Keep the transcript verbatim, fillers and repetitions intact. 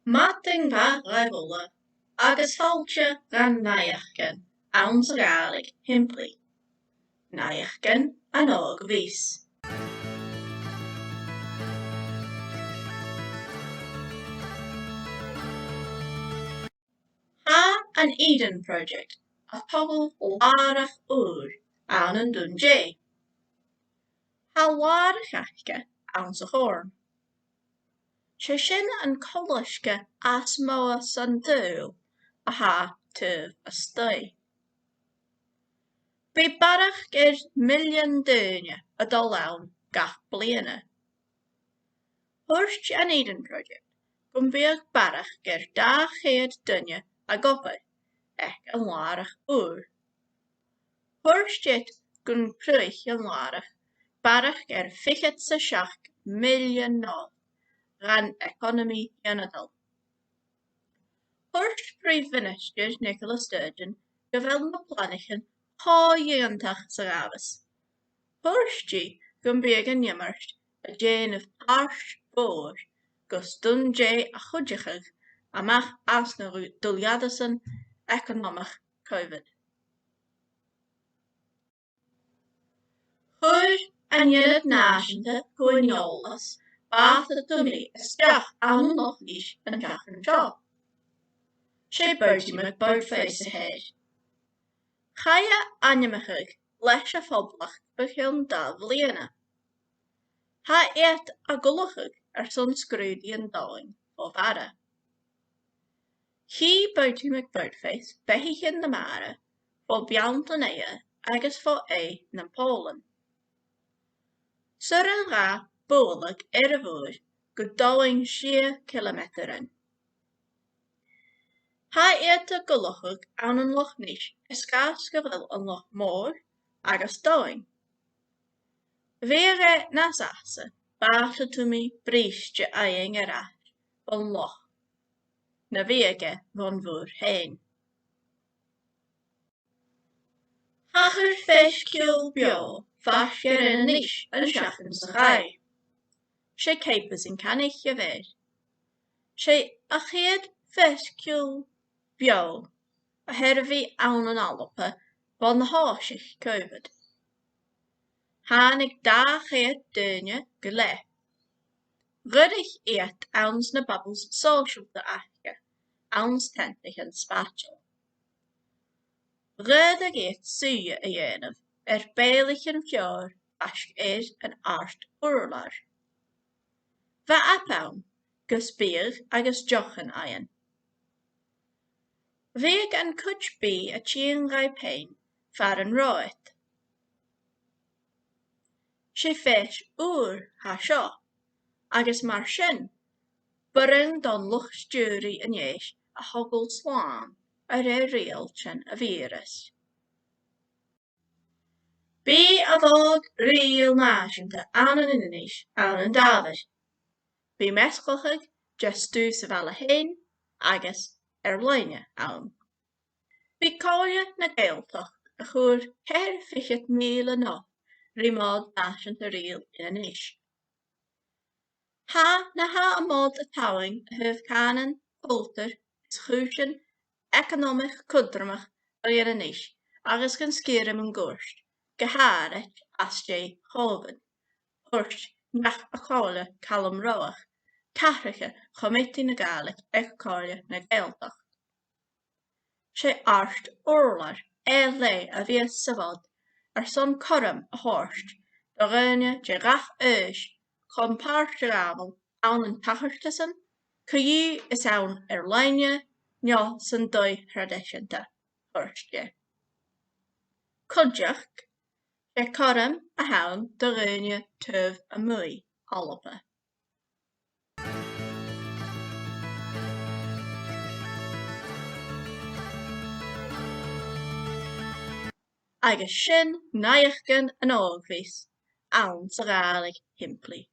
Madainn mhath dhuibh uile agus fàilte dhan naidheachdan anns a' Ghàidhlig shìmplidh. Naidheachdan an Ògmhios. Tha an Eden Project a' togail làrach ùr ann an Dùn Dè. Tha làrach aca anns a' Chòrn. 'S e sin an coileasgadh as motha san t-saoghal a tha taobh a-staigh. Bidh barrachd air millean duine a' dol ann gach bliadhna. Thuirt an Eden Project gum biodh barrachd air dà cheud duine ag obair aig an làrach ùr. Thuirt iad gun cruthaicheadh an làrach barrachd air fichead 's a seachd millean not dhan eaconamaidh ionadail. Thuirt Prìomh Mhinistear Nicola Sturgeon gu bheil na planaichean cho iongantach 's a ghabhas. Thuirt i gum biodh an iomairt a' dèanamh pàirt mhòr gus Dùn Dè a chuideachadh a-mach às na dù-, duilgheadasan eaconamach Covid. Chuir an t-Ionad Nàiseanta Cuan-eòlas bàta-tumaidh a-steach ann an Loch Nis an t-seachdain seo. 'S e Bertie McBirdface a th' air. Chaidh a ainmeachadh leis a' Phoblacht bho chionn dà bhliadhna. Tha iad ag ullachadh airson sgrùdadh an domhain bho bhàrr. Chì Bertie McBirdface beathaichean na mara bho bheanntan Aodha agus bho Aoigh nam Pòlainn. 'S urrainn dha bualadh air a' mhuir gu domhain sia cilemeatairean. Tha iad ag ullachadh ann an Loch Nis air sgàth 's gu bheil an loch mòr agus domhainn. Bhiodh e nas fhasa bàta-tumaidh briste fhaighinn air ais bhon loch na bhiodh e bhon mhuir fhèin. Thachair fèis-chiùil bheò faisg air Inbhir Nis an t-seachdain sa chaidh. 'S e Cape Uisdein Canaich a bh' air. 'S e a' chiad fèis-chiùil bheò a tha air a bhith ann an Alba bhon a thòisich Covid. Thàinig dà cheud duine gu leth. Dh'fhuirich iad anns na bubbles sòisealta aca, anns teantaichean spaideil. Dh'fhaodadh iad suidhe a dhèanamh air bèilichean feòir faisg air an àrd-ùrlar. Bha aip ann gus biadh agus deochan fhaighinn. Bhiodh an cuid bìdh a' tighinn dhaibh fhèin far an robh iad. 'S e fèis ùr a tha seo, agus mar sin b' urrainn don luchd-stiùiridh an fhèis a thogail slàn a rèir riaghailtean a' bhìorais. Bidh a' Mhòd Rìoghail Nàiseanta ann an Inbhir Nis ann an Dàmhair. Bidh measgachadh de stuth sa bhaile fhèin agus air-loidhne ann. Bidh Comhairle na Gàidhealtachd a' cur ceithir fichead mìle not ri Mòd Nàiseanta Rìoghail Inbhir Nis. Tha na tha am Mòd a' tabhann a thaobh cànan, cultar is chùisean eaconamach cudromach do dh'Inbhir Nis agus dhan sgìre mun cuairt, gu h-àraid às dèidh Covid, thuirt neach a' Chomhairle, Calum Rothach, cathraiche Chomataidh na Gàidhlig aig Comhairle na Gàidhealtachd. 'S e àrd-ùrlar air leth a bhios sa Mhòd airson cothrom a thoirt do dhaoine de gach aois com-pàirt a ghabhail ann an tachartasan, co-dhiù is ann air-loidhne no san dòigh thraidiseanta, thuirt e. Cuideachd, 's e cothrom a th' ann do dhaoine taobh a-muigh Alba. Agus sin naidheachdan an Ògmhios anns a' Ghàidhlig shìmplidh.